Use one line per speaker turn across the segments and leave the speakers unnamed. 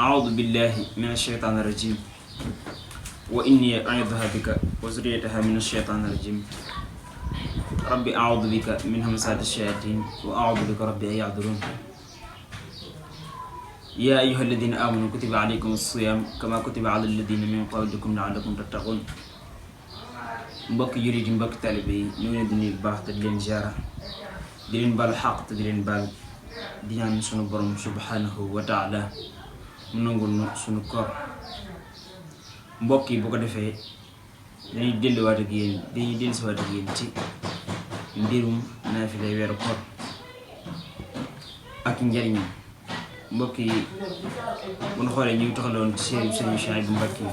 أعوذ بالله من الشيطان الرجيم وإني أعيذها بك وذريتها من الشيطان الرجيم ربي أعوذ بك من همزات الشياطين وأعوذ بك ربي أن يحضرون يا أيها الذين آمنوا كتب عليكم الصيام كما كتب على الذين من قبلكم لعلكم تتقون mbokk jurit yi mbokk taalibe yi ñu ngi leen di nuyu bu baax te di leen ziara di leen baal xaq te di leen baal di ñaan sunu borom subhanahu wa taala mu nangul nu sunu koor mbokk yi bu ko defee dañuy dellusiwaat ak yéen ci mbirum naafila weeru koor ak njariñam mbokk yi bu ñu xoolee ñu ngi taxaloon ci série Serigne Souhaïbou Mbacké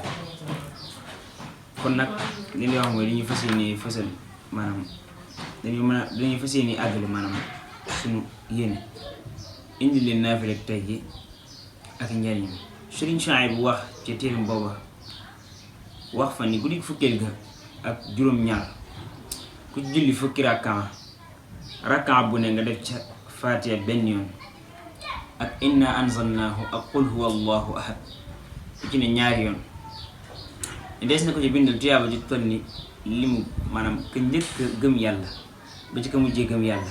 kon nag li ñuy wax mooy dañuy fas yéene fësal maanaam dañuy fas yéene àggale maanaam suñu yéene indi leen naafila tey gi ak njariñam. Serigne Souhaïbou wax ci téeram booba wax fa ni guddi fukkeel ga ak juróom-ñaar ku julli fukki rakka bu ne nga def ca Faatiha benn yoon ak inna anzalnaahu ak qul huwa allahu ahad ku ci ne ñaari yoon des na ko ci bindal tuyaaba ji toll ni limu maanaam ka njëkk gëm yàlla ba ci ka mujjee gëm yàlla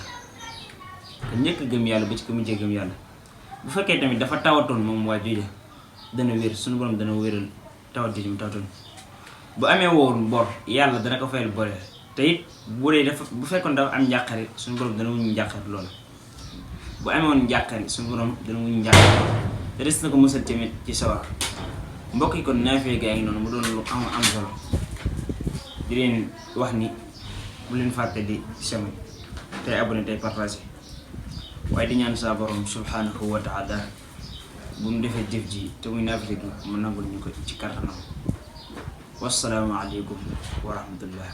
ba ci ka mujjee gëm yàlla bu fekkee tamit dafa tawatoon moom waa jooja dana wér suñu borom dana wéral tawat jooju mu tawatoon bu amee woon bor yàlla dana ko fayal bore te it bu fekkoon dafa am njàqare suñu borom dana wuñu njàqare loola bu amee woon njàqare suñu borom dana wuñu njàqare te des na ko musal tamit ci sawar mbokk yi kon naafila gaa ngi noonu mu doon lu am solo di leen wax ni bu leen fàtte di sem tey abonné tey partagé waaye di ñaan sa borom subhanahu wa taala bu mu defee jëf ji te muy naafila gi mu nangul ñu ko ci kattanam wassalaamu aleykum wa rahmatullah